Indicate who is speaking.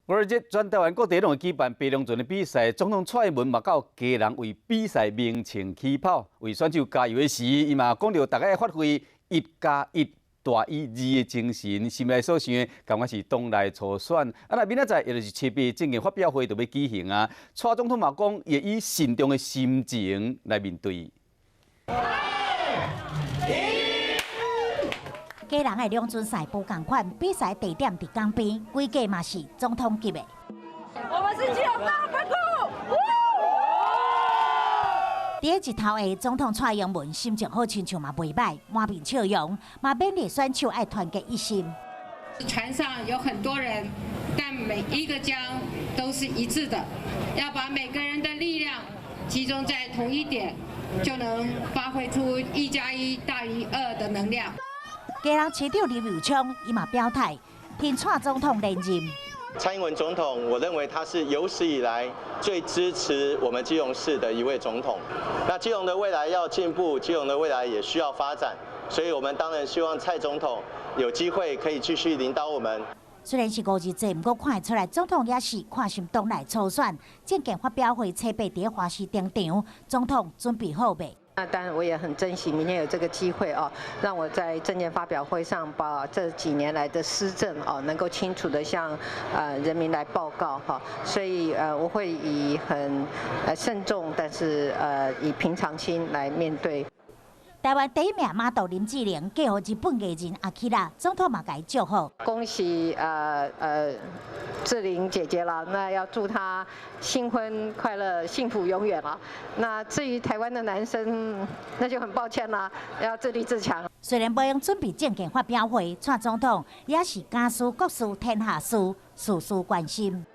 Speaker 1: 五日全台灣各地攏會舉辦白龍船的比賽，總統蔡英文嘛到基隆為比賽鳴槍起跑，為選手加油的時，伊嘛講著逐家愛發揮一加一大於二的精神，心內所想的，感覺是黨內初選。啊，若明仔載，也就是7月政見發表會就欲舉行啊。蔡總統嘛講，會以慎重的心情來面對。
Speaker 2: 基隆的龍船賽無仝款，比賽地點佇江邊，規格嘛是總統級的。
Speaker 3: 我們是基隆大分庫。
Speaker 2: 佇日頭下，總統蔡英文心情好，親像嘛袂䆀，滿面笑容，嘛勉勵選手愛團結一心。
Speaker 4: 船上有很多人，但每一個槳都是一致的，要把每個人的力量集中在同一點，就能發揮出1加1大於2的能量。
Speaker 2: 基隆市長林右昌伊嘛表態，挺蔡總統連任。
Speaker 5: 蔡英文總統，我認為他是有史以來最支持我們基隆市的一位總統。那基隆的未來要進步，基隆的未來也需要發展，所以我們當然希望蔡總統有機會可以繼續領導我們。
Speaker 2: 雖然是五日制，毋過看會出來，總統也是看心黨內初選政見發表會，初八佇華視登場，總統準備好未？
Speaker 6: 那當然，我也很珍惜明天有這個機會哦，讓我在政見發表會上把這幾年來的施政哦，能夠清楚地向人民來報告哈。所以我會以很慎重，但是以平常心來面對。
Speaker 2: 台灣第一名 model 林志玲嫁予日本藝人阿基拉，總統嘛共伊祝福。
Speaker 6: 恭喜志玲姐姐了，那要祝她新婚快樂，幸福永遠了。那至於台灣的男生，那就很抱歉啦，要自立自強。
Speaker 2: 雖然無閒準備政見發表會，蔡總統也是家事國事天下事，事事關心。